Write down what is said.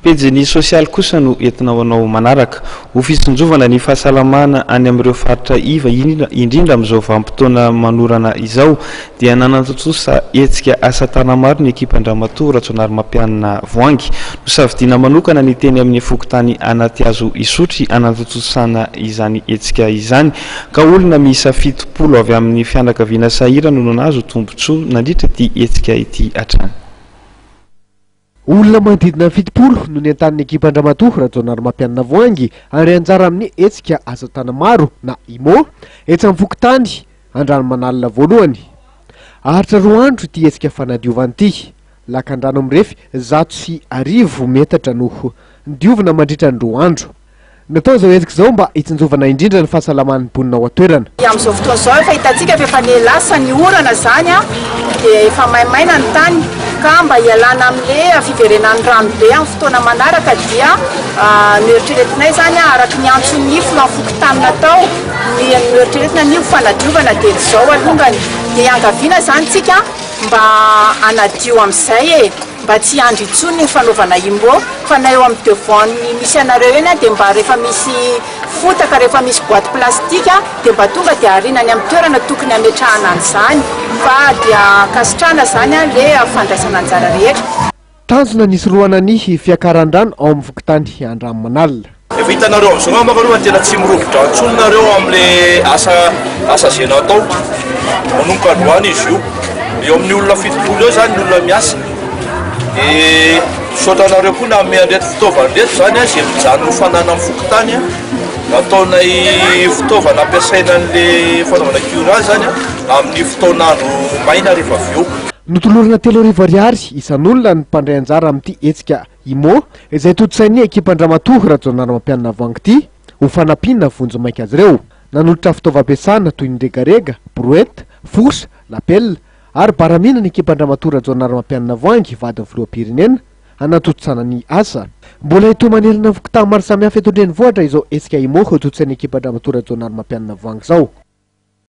Pejy sosialy kosa no entina ho anao manaraka. Ho fitsinjovana ny fahasalamana any amin'ireo faritra iva, indrindra amin'izao vanim-potoana manorana izao, dia nanatontosa hetsika asa tana-maro ny ekipan-dRamatoa Rajaonarimampianina Voahangy. Nosafidiana manokana ny teny amin'ny fokontany Anatihazo Isotry hanatontosana izany hetsika izany, ka olona miisa 70 avy amin'ny fianakaviana sahirana no nahazo tombontsoa nandritra ity hetsika ity hatrany. Olona manodidina ny 70 no nientanin'ny ekipan-dRamatoa Rajaonarimampianina Voahangy handray anjara amin'ny hetsika asa tana-maro na IMO etsy amin'ny fokontany Andranomanalina voalohany. Haharitra 2 andro ity hetsika fanadiovana ity. Lakandrano mirefy 1100 metatra no diovina mandritra ny 2 andro. Natao izao hetsika izao mba hitsinjovana indrindra ny fahasalaman'ny mponina ao an-toerana. Amin'izao fotoana izao efa hitantsika fa efa niha-lasa ny orana izany dia efa maimaina ny tany ka mba hialana amin'ilay fiverenan'ny rano be amin'ny fotoana manaraka dia noeritreretinay izany araka ny antson'ny filohan'ny fokontany natao ny noeritreretina ny ho fanadiovana dia izao alongany dia iangaviana izany tsika mba hanadio amin'izay e. Mba tsy hiandry intsony ny fanaovana imbo fa na eo amin'ny devant ny misy anareo eny dia mba rehefa misy fotaka, rehefa misy boite plastique dia mba tonga dia ariana any amin'ny toerana tokony hametrahana an'izany fa dia ankasitrahana izany le fandraisana anjara rehetra. Tanjona ny hisorohana ny fiakaran-drano ao amin'ny fokontany Andranomanalina. Efa hitanareo amin'izao angamba aloha fa tena tsy mirovi-drano intsony nareo amin'le asa asa izay natao. Manomboka androany izy io. Eo amin'ny olona 70 eo izany ny olona miasa. Dia misaotra anareo koa nanome an'ireto fitaovana ireto izany an, izay mijanona ho fananan'ny fokontany an. Nataonay fitaovana ampiasaina an'le fanaovana curage izany an, amin'ny fotoan'andro maina rehefa avy eo. Notolorana 3000 ariary isan'olona ny mpandray anjara amin'ity hetsika IMO, izay tontosain'ny ekipan-dRamatoa Rajaonarimampianina Voahangy ity, ho fanampiana vonjimaika azy ireo. Nanolotra fitaovam-piasana toy ny regarega, brouette, fourche, lapel ary baramina ny ekipan-dRamatoa Rajaonarimampianina Voahangy, vadin'ny filoham-pirenena, hanatontosana ny asa. Mbola hitohy manerana ny fokontany maro samihafa eto an-drenivohitra izao hetsika IMO tontosain'ny ekipan-dRamatoa Rajaonarimampianina Voahangy izao.